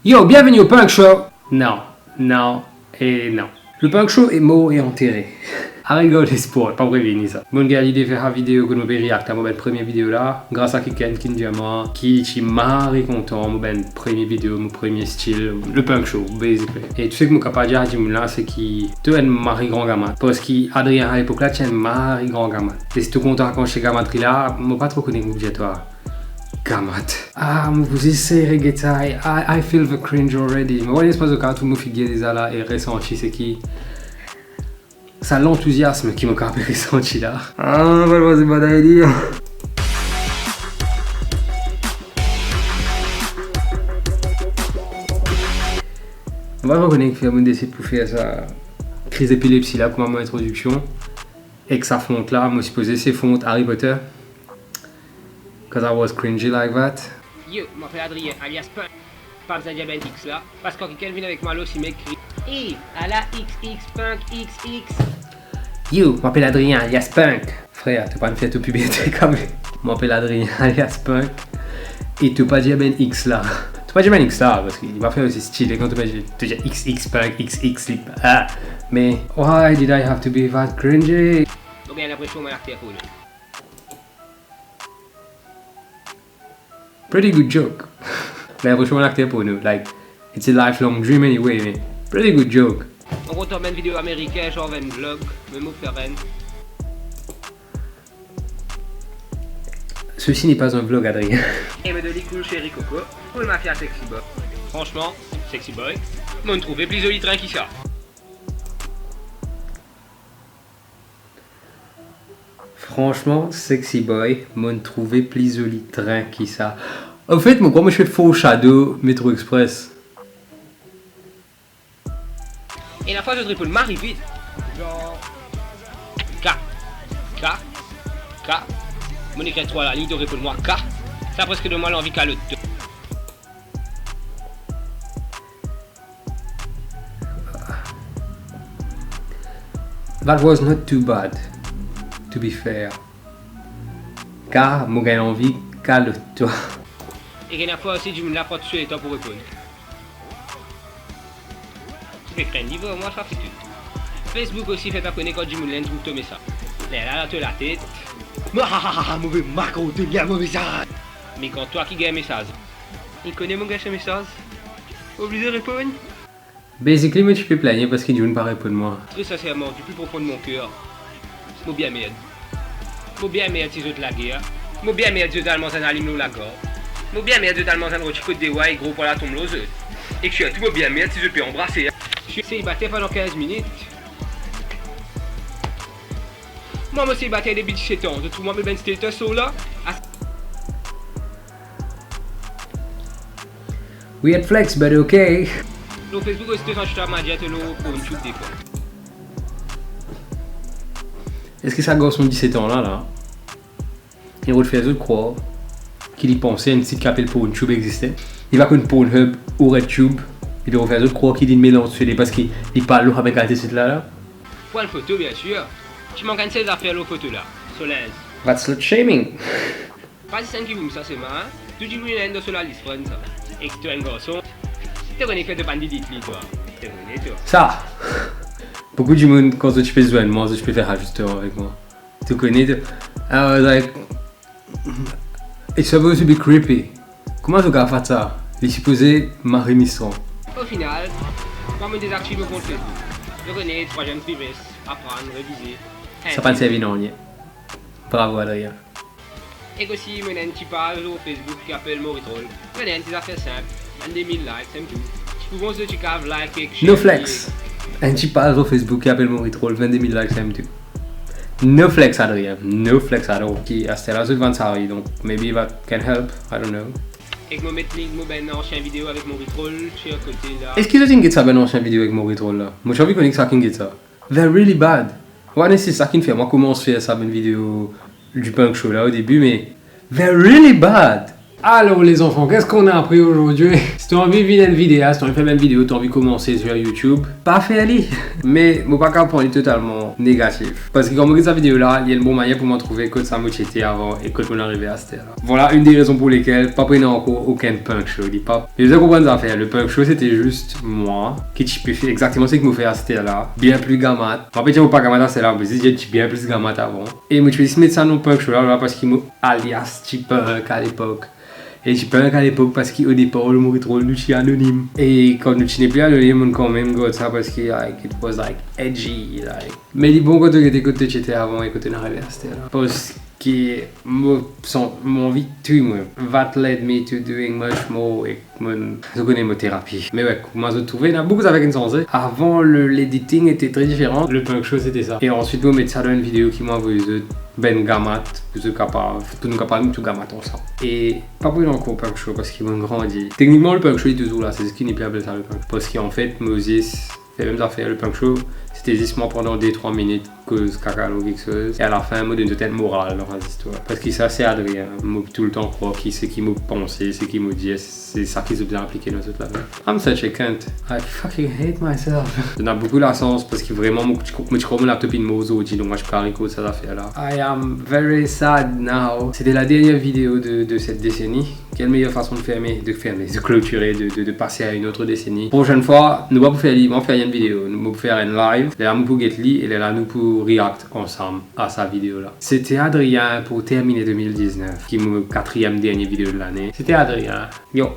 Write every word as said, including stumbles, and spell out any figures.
Yo, bienveni o Punk Show. Non, non e non. Le Punk Show est mort et enterré. Aret gard lespwar, pa pou revini sa. Mo'nn gagn lide fer sa video kot mo pe react a mo bann premie video la, gras a kikenn ki'nn dir mwa ki ti mari kontan mo bann premie video, mo premie stil, le Punk Show, basically. E tou seki mo kapav dir a dimoun la, se ki to enn mari gran gamat. Parski Adrien a lepok la ti enn mari gran gamat. E si to kontan kan se gamatri la, mo pa tro kone ki pou dir twa. Gamat. Ah, mo pou zis sere get sa, I, I, I feel the cringe already. Mo ena lespri zot kapav trouv mo figir deza la e resanti seki sa lantouziasm ki mo kapav resanti la. Ah, pa, pa, se bad idea. Mo pa tro kone kifer mo'nn desid pou fer sa kriz epilepsi la kouma mo introdiksion. Ek sa font la, mo sipoze se font Harry Potter. 'Cause I was cringy like that. Yo, mo apel Adrien, alias Punk. Pa bizin dir bann X la, parski kan kikenn vinn avek mwa lor sime, kri, "Ey, ala X X Punk X X." Yo, mo apel Adrien, alias Punk. Frer, to pa'nn fer to piberte kanmem. Mo apel Adrien, alias Punk. E to pa dir bann X la. To pa dir bann X la, parski li pa fer osi stile kan to pe dir, to dir X X Punk X X, li, ah. Me, why did I have to be that cringy? Mo gagn linpresion mo enn akter porno. Pretty good joke. Linpresion mo enn akter porno. Like, it's a lifelong dream anyway, me pretty good joke. Mo kontan bann video amerikin, zanr bann vlog, me mo fer enn. Ceci n'est pas un vlog, Adrien. E mo doli cool seri koko, cool mafia sexy boy. Fransman, sexy boy, mo'nn trouve pli zoli trin ki sa. Fransman, sexy boy, mo'nn trouve pli zoli trin ki sa. Anfet, mo krwar mo ti fer foreshadow Metro Express. Ena fwa zot reponn mari vit. Zanr, K, K, K. Mo'nn ekrir trwa laliny, to reponn mwa K. Sa preske donn mwa lanvi kalot to. That was not too bad, to be fair. Kar mo gagn anvi kalot twa. Ek ena fwa osi dimoun la pran tou so letan pou reponn. Ekrir enn liv, mwa sa fer tou. Facebook osi fer pa kone kan dimoun la inn trouv to mesaz. Lerla dan to latet. Mwa, ha, ha, ha, ha, mo pe makont to gagn mo mesaz. Me kan twa ki gagn mesaz, li kone mo gagn so mesaz, oblize reponn. Basically, mo ti pe plennye parski dimoun pa reponn mwa. Très sincèrement, du plus profond de mon cœur, mo bien merd. Mo bien merd si zot lager. Mo bien merd si zot al manz enn alim lor lagar. Mo bien merd si zot al manz enn roti kot de rwa e gro pwa la tonm lor zot. Ek sirtou mo bien merd si zot pe anbrase. Selibater pandan kinz minit. Mwa, mo selibater depi diset an. Zot trouv mwa met bann status lor la? As- Weird flex, but okay. Lor Facebook osi, to santi twa madiat lor Pornhub defwa. Eski sa garson diset an la, la, li rod fer zot krwar ki li panse enn sit ki apel Pornhub existe? Li pa konn Pornhub ou RedTube. Li pe fer zot krwar ki li melanz tou le de parski li pa lor sa bann kalite sit la, la. Pou enn foto, bien sir. Ti mank enn sel zafer lor foto la, so linz. That's slut shaming. Pa zis enn ki pou mwa sa, se mwa, tou dimoun ena enn dan so lalis friend sa. Ek si to enn garson, to kone ki fer to pa'nn delete li, twa. To kone, twa. Sa, boukou dimoun, kan zot ti pe zwenn mwa, zot ti pe fer zazisteman avek mwa. To kone, to, I was like, it's supposed to be creepy. Kouma to kapav fer sa? Li sipoze mari mistran. O final, mwa, mo dezaktiv mo kont Facebook. To kone, trwaziem trimester, aprann, revize. Sa pa'nn servi nanye. Bravo, Adrien. Ek osi, mo ena enn ti paz lor Facebook ki apel Moritrol. Mo ena enn ti zafer sinp, vennde mil like, same tou. Ti pou bon si to kapav like ek share. No flex. Enn ti paz lor Facebook ki apel Moritrol, vennde mil like, same tou. No flex, Adrien. No flex at all. Ki aster la zot vann sari, donk maybe that can help. I don't know. Ek mo met link mo bann ansien video avek Moritrol, sir kote la. Eski zot inn get sa bann ansien video avek Moritrol la? Mo ti anvi kone ki sa ki'nn get sa. They're really bad. Wan, se sa ki'nn fer mwa koumans fer sa bann video du Punk Show la o debi, me they're really bad. Alors les enfants, qu'est-ce qu'on a appris aujourd'hui? Si t'as anvi vinn enn vidéas, si t'as anvi fer bann video, t'as anvi komanse sur YouTube, pa fer li. Me mo pa kapav pran li totalman negatif. Parski kan mo get sa video la, li enn bon manier pou mwa trouve kot sa mo ti ete avan e kot mo arive aster la. Voilà une des raisons pour lesquelles pa pou ena ankor okenn prank show, li pa. Li bizin konprann zafer, le prank show, c'était juste moi, ki ti pe fer exakteman seki mo fer aster la, bien pli gamat. Mo pa pe dir mo pa gamat aster la, mo zis dir ti bien pli gamat avan. E mo ti zis met sa nom prank show la, la, parski mo alias ti prank à l'époque. E ti prank à l'époque parski o depar, mo get rol nou ti anonim. E kan nou ti nepli anonim, mo'nn kanmem gard sa parski, like, it was, like, edgy, like. Me li bon kan to gete kot to ti ete avan e kot to arive aster la. Parski mo san, mo anvi touy mwa. That led me to doing much more ek mo, zot kone mo terapi. Me we, kouma zot trouve, ena boukou zafer ki'nn sanze. Avan, le, l'editing était très différent. Le prank show, c'était ça. E answit, mo met sa dan enn video ki mo avoy zot, bann gamat, pou zot kapav, pou nou kapav met tou gamat ansam. E pa pou ena ankor prank show parski mo'nn grandi. Teknikman, le prank show li touzour la, se zis ki nou pe apel sa le prank show. Parski anfet, mo zis fer mem zafer, le prank show, c'était zis mwa pandan de trwa minit koz kaka lor kiksoz, e alafin mo donn zot enn moral dan sa zistwar. Parski sa se Adrien, mo toultan krwar ki seki mo panse, seki mo dir, se sa ki zot bizin aplike dan zot lavi. I'm such a cunt. I fucking hate myself. Ena boukou lasans parski vreman mo ti, mo ti krwar mo laptop inn mor zordi, donk mwa ti pe al rekord sa zafer la. I am very sad now. C'était la dernière vidéo de, de cette décennie. Quelle meilleure façon de fermer, de fermer, de clôturer, de, de, de passer à une autre décennie. Prochaine fois, nou pa pou fer li, mo fer enn video, nou pou fer enn live, lerla nou pou get li, e lerla nou pou react ansam a sa video la. C'était Adrien pour terminer deux mille dix-neuf, ki mo katriem dernie video de lane. C'était Adrien. Yo.